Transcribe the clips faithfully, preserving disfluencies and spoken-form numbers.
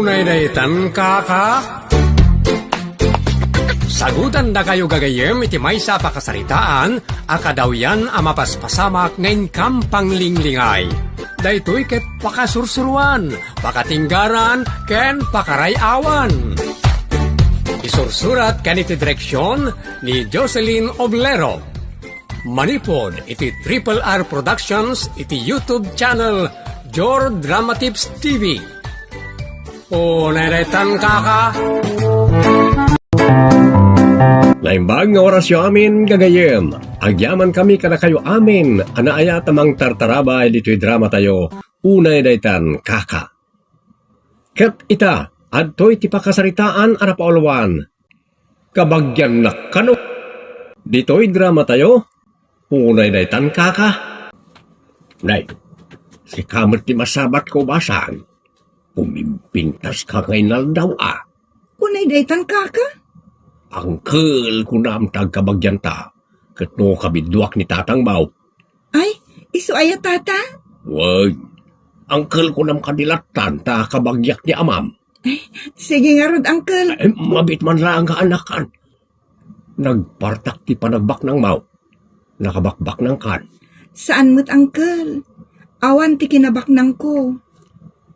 Unay daytan, kaka? Sagutandakayo gagayyem iti maysa a pakasaritaan a kadawyan a mapaspasamak nga inkam panglinglingay. Daytoy ket pakasursuroan, pakatinggaran, ken pakaray-awan. Isursurat ken iti direksion ni Jocelyn Oblero. Manipud iti Triple R Productions iti YouTube channel Jor Drama Tips T V. Unay daytan, kaka. Naimbag nga orasyo amin, gagayyem. Agyamankami kadakayo amin a naayat a mangtartarabay ditoy dramatayo, Unay daytan, kaka. Ket ita, adtoy ti pakasaritaan a napauluan. Kabagiannak kano? Ditoy dramatayo, unay daytan, kaka. Nay, sika met ti masabat ko, basan. Pumimpintaska nga inaldaw, a. Unay daytan, kaka? Angkel, kunam ta agkabagianta. Ket no kabiduak ni tatangmo. Ay, isu aya, tata? Wen, angkel, kunam kadi lattan ta kabagiak ni amam. Ay, sige ngarud, angkel. Ay, mabiit man laeng nga anakan. Nagpartak ti panagbaknangmo. Nakabakbaknangkan. Saan met, angkel. Awan ti kinabaknangko.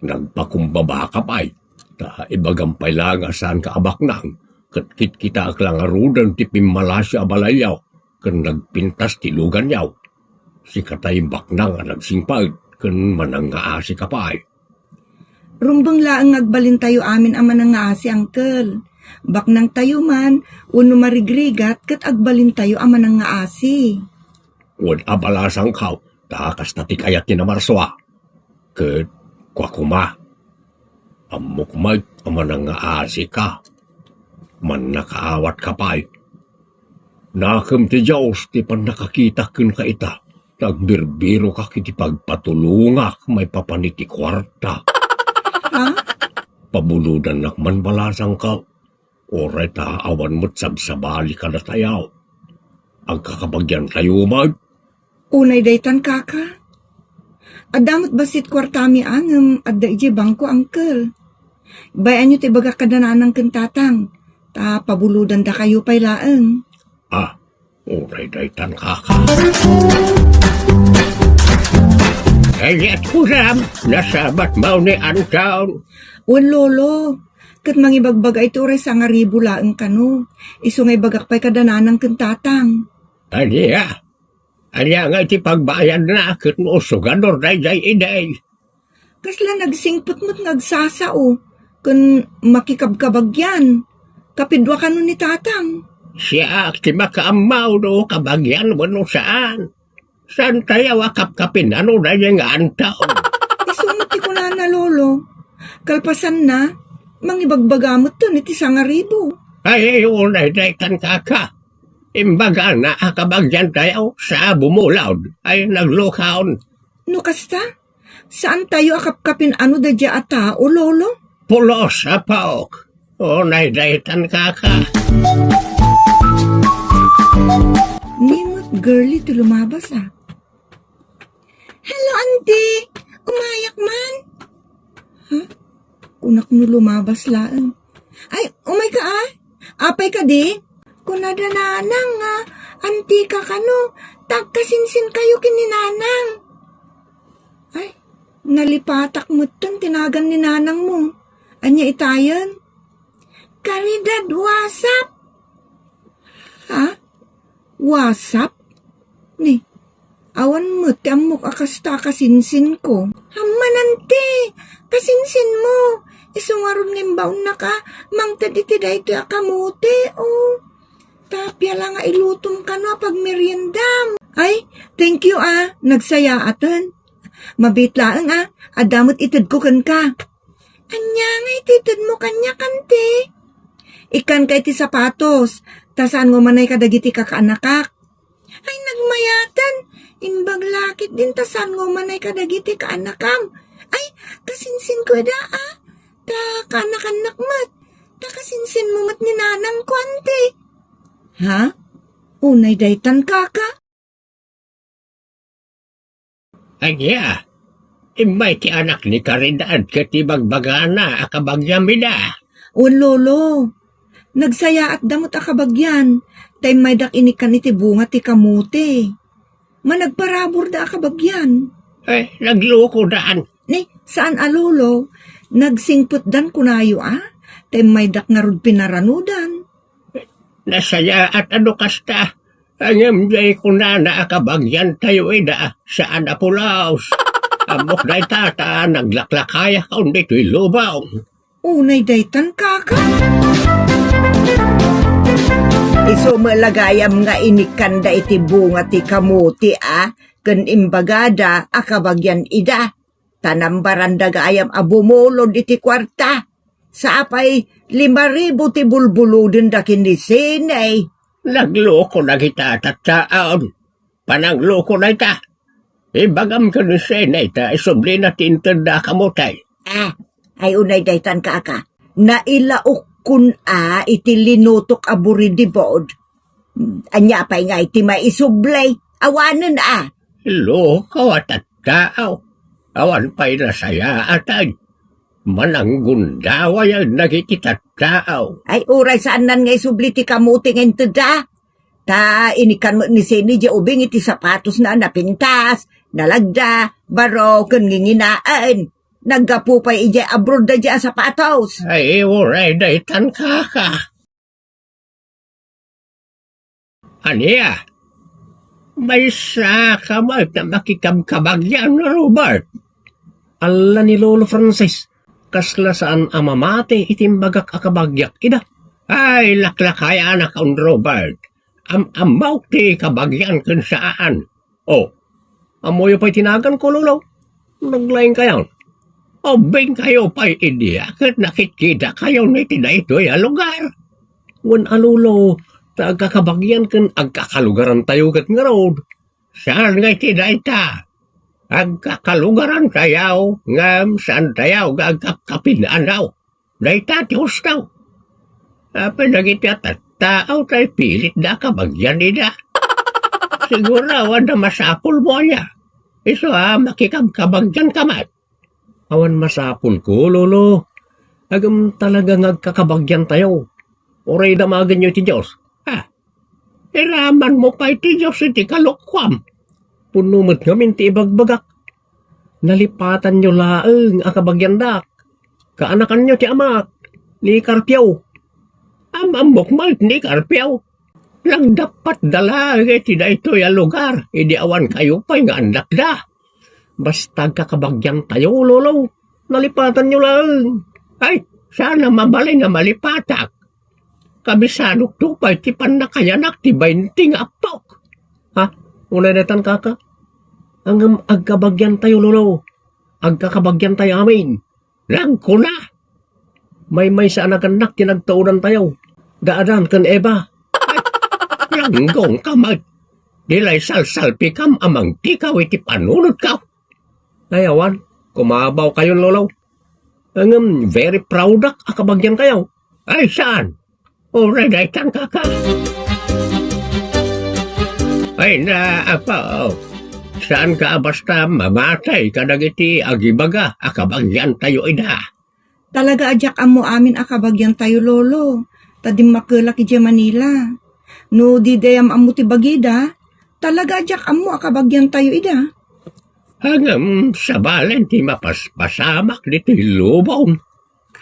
Nagpakumbabaka pay. Ta ibagam pay la nga saanka a baknang. Ket kitkitaek la ngaruden ti pimmalasyo a balayyo. Ken nagpintas ti luganyo. Sika tay baknang a nagsingpet ken manangngaasika pay. Rumbeng laeng nga agbalintayo amin a manangngaasi, angkel. Baknangtayo man, wenno marigrigat ket agbalintayo a manangngaasi. Wen a balasangko, ta kasta ti kayat ti namarsua. Ket kua koma, ammok met a manangngaasika. Mannakaawatka pay. Nakem ti Dios ti pannakakitak kenka ita, ta agbirbirok iti pagpatulongak maipapan iti kuarta. Ha? Pabulodannak man balasangko. Uray ta awan met sabsabali kadatayo. Agkakabagiantayo met. Unay daytan, kaka. Adda met bassit kuartami a ngem adda idiay bangko, angkel. Bay-anyo ti ibagak kada nanang ken tatang, ta pabulodandakayo pay laeng. Ah, uray daytan, kaka. Kayat ko, Sam, nasabat mo ni Anton. Wen, lolo, ket mangibagbaga iti uray sangaribu laeng kano. Isu nga ibagak pay kada nanang ken tatang. Ania? Ania nga iti pagbayadna ket no usuganor daydiay idi? Kasla nagsingpet met nga agsasao ken makikabkabagian. Kapidua kano ni tatang. Siak ti makaammo no kabagian wenno saan. Saantayo a kapkapin ano daydiay nga Anton. Isu met ti kunana, lolo. Kalpasanna, mangibagbaga metten iti sangaribu. Ay, unay daytan, kaka. Imbagana a kabagiantayo sa bumulod ay naglukaon. No kasta, saantayo a kapkapin ano daydiay a tao, lolo? Pulos, apok. Unay daytan, kaka. Ni met girly ti lumabas, a. Hello, auntie! Umayak man? Ha? Kunak no lumabas laeng. Ay, umayka, a? Apay kadi? Kunada nanang nga, auntie ka kano, ta agkasinsinkayo ken ni nanang. Ay, nalipatak metten ti nagan ni nanangmo. Ania itayen? Caridad, what's up? Ha? What's up? Ni, awan met ti ammok a kasta a kasinsinko. Ammanan ti kasinsinmo. Isu ngarud nga imbaonnaka mangted iti daytoy a kamote, o. Tapia la nga ilutom kano a pagmeriendam. Ay, thank you, a. Nagsayaaten. Mabiit laeng, a. Adda met itedko kenka. Ania nga itedmo kaniak, auntie? Ikkanka iti sapatos, ta saan nga umanay kadagiti kakaanakak. Ay, nagmayaten, imbag la ketdin ta saan nga umanay kadagiti kaanakam. Ay, kasinsinko ida, a. Ta kaanakannak met. Ta kasinsinmo met ni nanangko, auntie. Ha? Unay daytan, kaka? Ania? Immay ti anak ni Caridad ket ibagbagana a kabagiam ida. Wen, Lolo. Nagsayaatda met a kabagian, ta immaydak inikkan iti bunga ti kamote. Managparaburda a kabagian. Eh, naglukodan. Ni, saan a, Lolo. Nagsingpetdan kunayo a, ta immaydak ngarud pinaranudan. Nasayaat a no kasta. Ngem diay kunana a kabagiantayo ida, saan a pulos. Ammok dayta ta naglaklakayakon ditoy lubong. Unay daytan, kaka? Isu met la gayam nga inikkanda iti bunga ti kamote a, ken imbagada a kabagian ida. Ta nambaranda gayam a bumulod iti kuarta. Sa pay, lima ribu ti bulbulodenda ken ni Senay. Nagluko dagita a tattaon. Panangluko dayta. Ibagam ken ni Senay ta isublina ti intedda a kamote. Ah, ay unay daytan, kaka. Nailaokkon a iti linutok a buridibod. Ania pay ngay ti maisubli? Awanen a. Loko a tattao. Awan pay nasayaatan. Mananggundawayan dagiti tattao. Ay, uray saannan nga isubli ti kamote nga intedda. Ta inikkan met ni Senay diay ubing iti sapatosna a napintas, nalagda, baro, ken nginginaen. Naggapu pay idiay abroad da diay a sapatos. Ay, uray daytan, kaka. Ania? Maysa ka met a makikabkabagian, Robert? Alla ni Lolo Francis, kasla saan a mamati iti imbagak a kabagiak ida. Ay, laklakayanakon, Robert. Am-ammok ti kabagian ken saan. Oh, ammoyo pay ti naganko, Lolo? Naglaingkayon. Ubbingkayo pay idiay ket nakitkitakayon iti daytoy a lugar. Wen a, Lolo, ta agkakabagian ken agkakalugarantayo ket ngarud. Saan nga iti dayta? Agkakalugarantayo, ngem saantayo nga agkapkapin-anaw. Dayta ti husto. Apay dagiti a tattao tay pilitda a kabagian ida? Siguro, adda masapulmo aya. Isu a makikabkabagianka met. Awan masapulko, Lolo. Ngem talaga nga agkakabagiantayo. Uray damagenyo iti Dios. Ha? Iramanmo pay ti Dios iti kalokuam. Pudno met ngamin ti ibagbagak. Nalipatanyo laeng a kabagiandak. Kaanakanyo ti amak, ni Carpio. Am-ammok met ni Carpio. Nagdappatda laeng iti daytoy a lugar idi awankayo pay nga annakda. Basta agkakabagiantayo, Lolo. Nalipatanyo laeng. Ay, saan a mabalin a malipatak. Kabisanokto pay ti pannakayanak ti bainti nga appok. Ha? Unay daytan, kaka? Ngem agkabagiantayo, Lolo. Agkakabagiantayo amin. Nagkuna, maymaysa a nagannak ti nagtaudantayo, da Adan ken Eva. Ay, langgongka met. Di la isalsalpikam a mangtikaw iti panunotko. Ay, awan, kumabawkayon, Lolo. Ngem very proudak a kabagiankayo. Ay, saan? Uray daytan, kaka. Ay na, apo. Saanka a basta mamati kadagiti agibaga a kabagiantayo ida? Talaga a diak ammo amin a kabagiantayo, Lolo, ta dimmakelak idiay Manila. No di dayam ammo ti bagida, talaga a diak ammo a kabagiantayo ida. Ngem sabalen ti mapaspasamak ditoy lubong.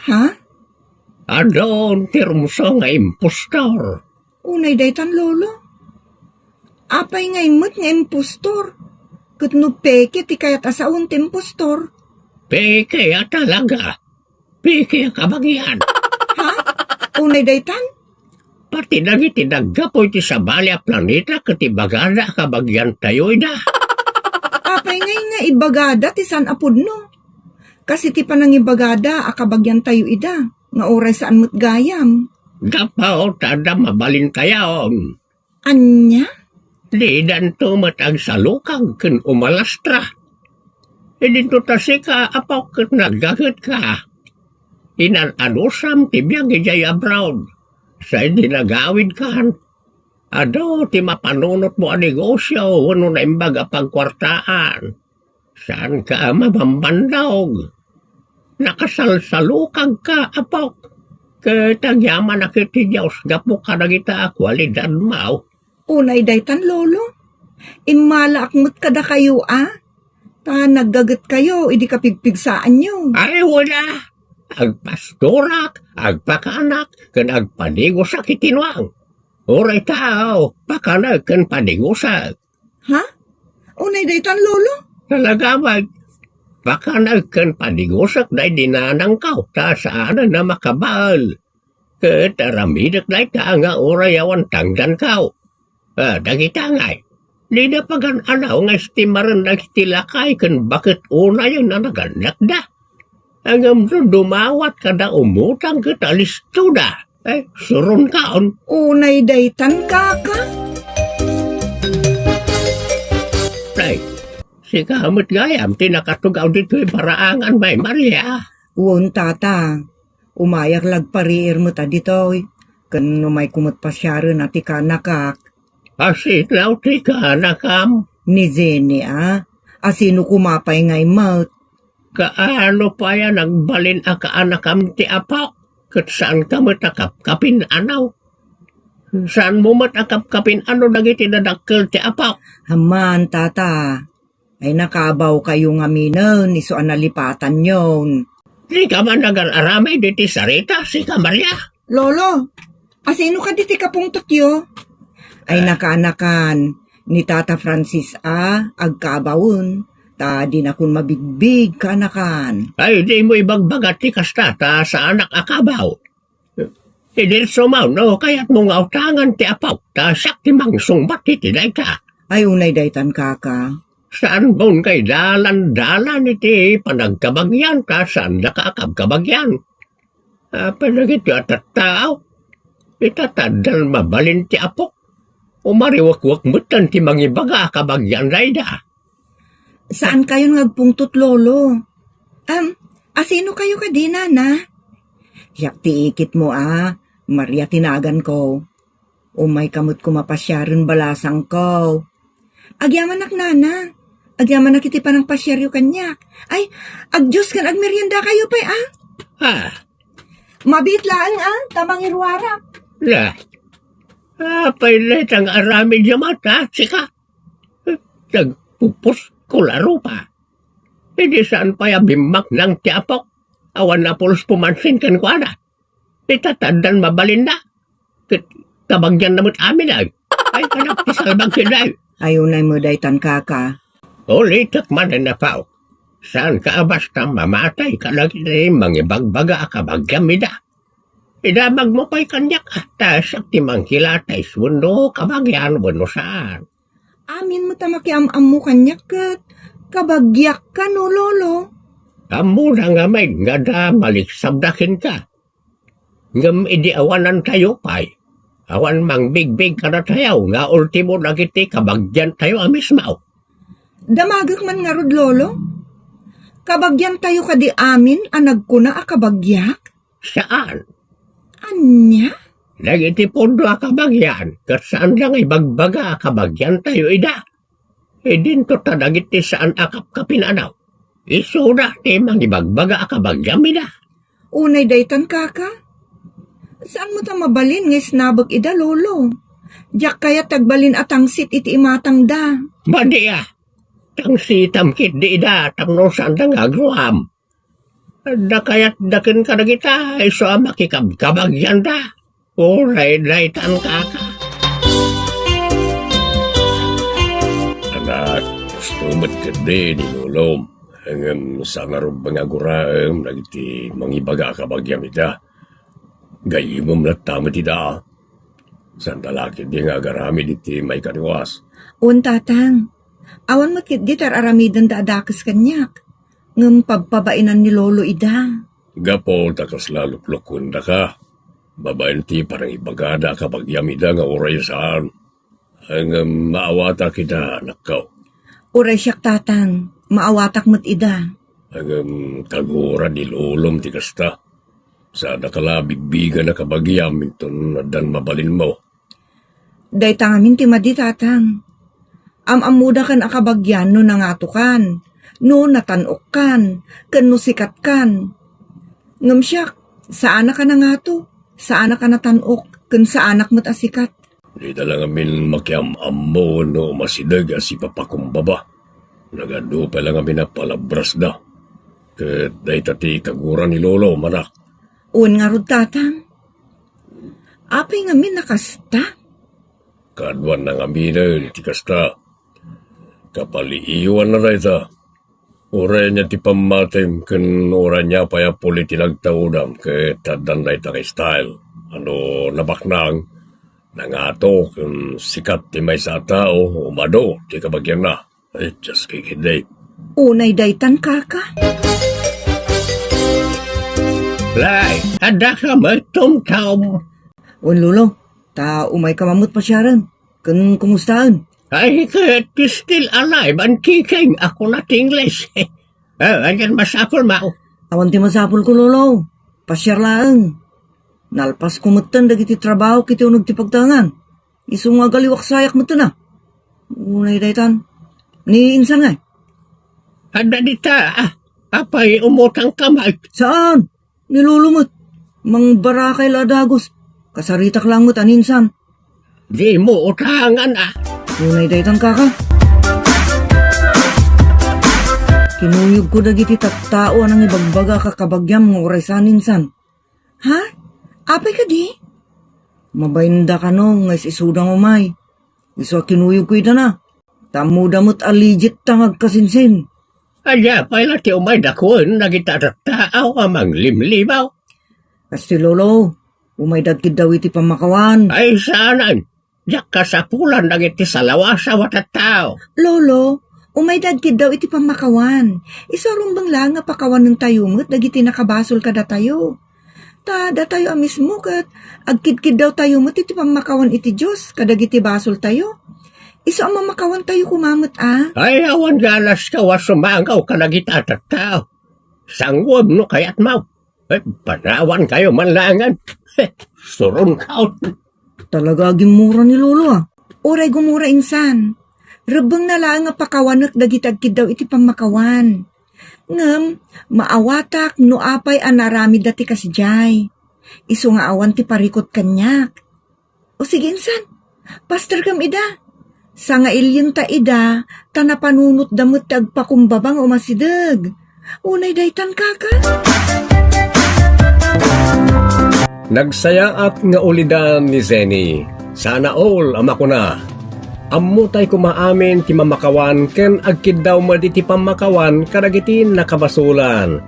Ha? Adun ti rumsor nga impostor. Unay daytan, Lolo. Apay ngay met nga impostor? Ket no peke ti kayat a saon ti impostor? Peke a talaga. Peke a kabagian. Ha? Unay daytan? Pati dagiti naggapu iti sabali a planeta ket ibagada a kabagiantayo ida. Apay ngay nga ibagada ti saan a pudno? Kas iti panangibagada a kabagiantayo ida, nga uray saan met gayam. Gapu ta adda mabalintayon. Ania? Didanto met agsalukag ken umalastra. Idinto ta sika, apo, ket naggagetka. Inan-anusam ti biag idiay abroad. Sa idi nagawidkan, adu ti mapanunotmo a negosio wenno naimbag a pagkuartaan. Saanka a mabambandog. Nakasalsalukagka, apok. Ket agyamanak iti Dios gapu kadagita a kualidadmo. Unay daytan, Lolo. Immalaak met kadakayo, a? Ta naggagetkayo idi kapigpigsaanyo. Ay, wala. Agpastorak, agpakaanak, ken agpadigosak iti nuang. Uray tao, pakanek ken padigosek. Ha? Unay daytan, Lolo? Talaga met. Pakanek ken padigosek daydi nanangko, ta saanen a makabael. Ket aramidek dayta nga uray awan tangdanko. A, dagita ngay, dida pagan-anaw nga estimaren dagiti lakay ken baket unayen a nagannakda. Ngem no dumawat kada umutang ket alistoda, e, suronkaon. Unay daytan, kaka? Ay, sika met gayam ti nakatugaw ditoy paraangan, May Maria. Wen, tata. Umayak la agpariir met a ditoy, ken umayko met pasiaren a ti kaanakak. Asino ti kaanakam? Ni Jenny, a? Asino koma pay ngay met? Kaano pay a nagbalin a kaanakam ti apok? Ket saanka met a kapkapin-ano? Saanmo met a kapkapin-ano dagiti dadakkel ti apok? Amman, tata. Ay, nakabawkayo ngaminen, isu a nalipatanyon. Dika man nagar-aramid iti sarita, sika Maria? Lolo, asino kadi ti kapungtotyo? Ay, ah, nakaanakan, ni Tata Francis a agkabawen, ta dinakon mabigbig kaanakan. Ay, dimo ibagbaga ti kasta, ta saanak a kabaw. Idirso man, no kayatmo nga utangan ti apok, ta siak ti mangsungbat iti dayta. Ay, unay daytan, kaka. Saanmon kay dalan-dalan iti panagkabagian, ta saandaka a kabkabagian. Apay dagiti a tattao? Ita ta addan mabalin ti apok. Umariwakwak metten ti mangibaga a kabagian dayda. Saankayon nga agpungtot, Lolo. Am, asinokayo kadi, Nana? Siak ti ikitmo a, Maria ti naganko. Umayka met koma pasiaren balasangko. Agyamanak, Nana. Agyamanak iti panangpasiaryo kaniak. Ay, agdios ken agmeriendakayo pay, a? Ah. Mabiit laeng, a, ta mangiruarak. La. Apay dayta nga aramidyo met, a, sika? Nagpupuskol a rupa. Idi saan pay a bimmaknang ti apok, awan a pulos pumansin kenkuana. Ita ta addan mabalinna. Ket kabagianna met amin, ay. Ay, anak ti salbag, siday. Ay, unay met daytan, kaka. Ulitek manen, apo. Saanka a basta mamatay kadagiti mangibagbaga a kabagiam ida. Idamagmo pay kaniak, a, ta siak ti mangkilatay wenno kabagian wenno saan. Amin met a makiam-ammo kaniak ket kabagiakka, no, Lolo? Ammona nga maid nga adda maliksabda kenka. Ngem idi awanantayo pay, awan mangbigbig kadatayo nga ultimo dagiti kabagiantayo a mismo. Damagek man ngarud, Lolo? Kabagiantayo kadi amin a nagkuna a kabagiak? Saan. Ania? Dagiti pudno a kabagian, ket saanda nga ibagbaga a kabagiantayo ida. Idinto ta dagiti saan a kapkapin-ano. Isuda ti mangibagbaga a kabagiam ida. Unay daytan, kaka? Saan met a mabalin nga isnabek ida, Lolo? Diak kayat ti agbalin a tangsit iti imatangda. Madi a, tangsitam ketdi ida tapno saanda nga agruam. Adda kayatda kenka dagita, isu a makikabkabagianda. Uray daytan, kaka. Anak, gusto met ketdi ni lolom. Ngem saan a rumbeng a guraem dagiti mangibaga a kabagiam ida. Gayyemem latta met ida. Saanda la ketdi nga agaramid iti maikadiwas. Wen, tatang. Awan met ketdi ti ar-aramidenda a dakes kaniak. Ngem pabpabainan ni Lolo ida. Gapu ta kasla luklukuendaka, babaen ti panangibagada a kabagiam ida nga uray saan. Ngem maawatak ida, anakko. Uray siak, tatang, maawatak met ida. Ngem kagura ni lolom ti kasta. Saanka la bigbigan a kabagiam inton addan mabalinmo. Dayta ngamin ti madi, tatang. Am-ammodakan a kabagian no nangatokan. no natan-okkan, ken no sikatkan. Ngem siak, saanak a nangato, saanak a natan-ok, ken saanak met a sikat. Dita la ngamin makiam-ammo wenno masideg a sipapakumbaba. Nagadu pay la ngamin a palabrasda. Ket dayta ti kagura ni Lolo, manak. Wen ngarud, tatang. Apay ngamin a kasta? Kaduan na ngaminen ti kasta. Kapaliiwanna dayta. Uray ania ti pammatim ken uray ania pay a puli ti nagtaudam ket addan dayta nga style. Ano, nabaknang, nangato ken sikat ti maysa a tao, umadu ti kabagianna. Ay, just kikidi. Unay daytan, kaka. Lay, adda ka met tumtom. Wen, Lolo, ta umay ka mamut pasiaren, ken kumustaen? Ay, ket still alive and kicking, ako na ti Ingles. Ah, anyan masapul, mao? Awan ti masapul ko, Lolo. Pasiar laeng. Nalpas ko metten dagiti trabaho iti uneg ti pagtaengan. Isu nga agaliwak sayak metten a. Unay daytan. Ni insan ngay? Adda dita, ah, apay umutang ka, Mike? Saan? Ni Lolo met. Mangbarakay la a dagus. Kasaritak lang met a ni insan. Di mo utangan, ah. Unay daytan, kaka. Kinuyogko dagiti tattao a nangibagbaga a kakabagiam nga uray saan ni insan. Ha? Apay kadi? Mabainda kano nga is-isuda nga umay. Isu a kinuyogko ida na. Ta ammoda met a legit ta nga agkasinsin. Ania pay la ti umayda ken dagiti tattao a manglimlimaw? Kasta, Lolo, umayda agkiddaw iti pammakawan. Ay, saanen. Diak kasapulan dagiti salawasaw a tattao. Lolo, umayda agkiddaw iti pammakawan. Isu a rumbeng laeng nga pakawanentayo met dagiti nakabasol kadatayo. Ta datayo a mismo ket agkidkiddawtayo met iti pammakawan iti Dios kadagiti basoltayo. Isu a mamakawantayo koma met a. Ay, awan galaska a sumangaw kadagiti tattao. Sanguem no kayatmo. Eh, panawankayo man laengen. Suronkaw. Talaga agimmura ni Lolo a. Uray gumura insan. Rebbengna laeng nga pakawanek dagiti agkiddaw iti pammakawan. Ngem, maawatak no apay a naaramidda ti kasidiay. Isu nga awan ti parikut kaniak. O sige, insan. Pasterkem ida. Sangailienta ida, ta napanunotda met ti agpakumbaba nga umasideg. Unay daytan, kaka? Nagsayaat nga ulidan ni Zenny. Sana all a makuna. Ammotay koma amin ti mamakawan ken agkiddaw met iti pammakawan kadagiti nakabasolan.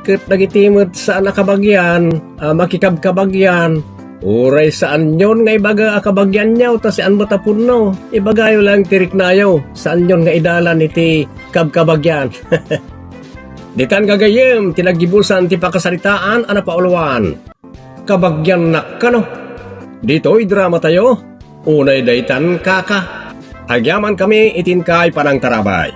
Ket dagiti met saan a kabagian a makikabkabagian, uray saanyon nga ibaga a kabagianyo ta saan met a pudno, ibagayo laeng ti riknayo, saanyon nga idalan iti kabkabagian. Ditan gagayyem ti naggibusan ti pakasaritaan a napauluan. Kabagiannak kano? Ditoy dramatayo, unay daytan, kaka. Agyamankami iti inkay panangtarabay.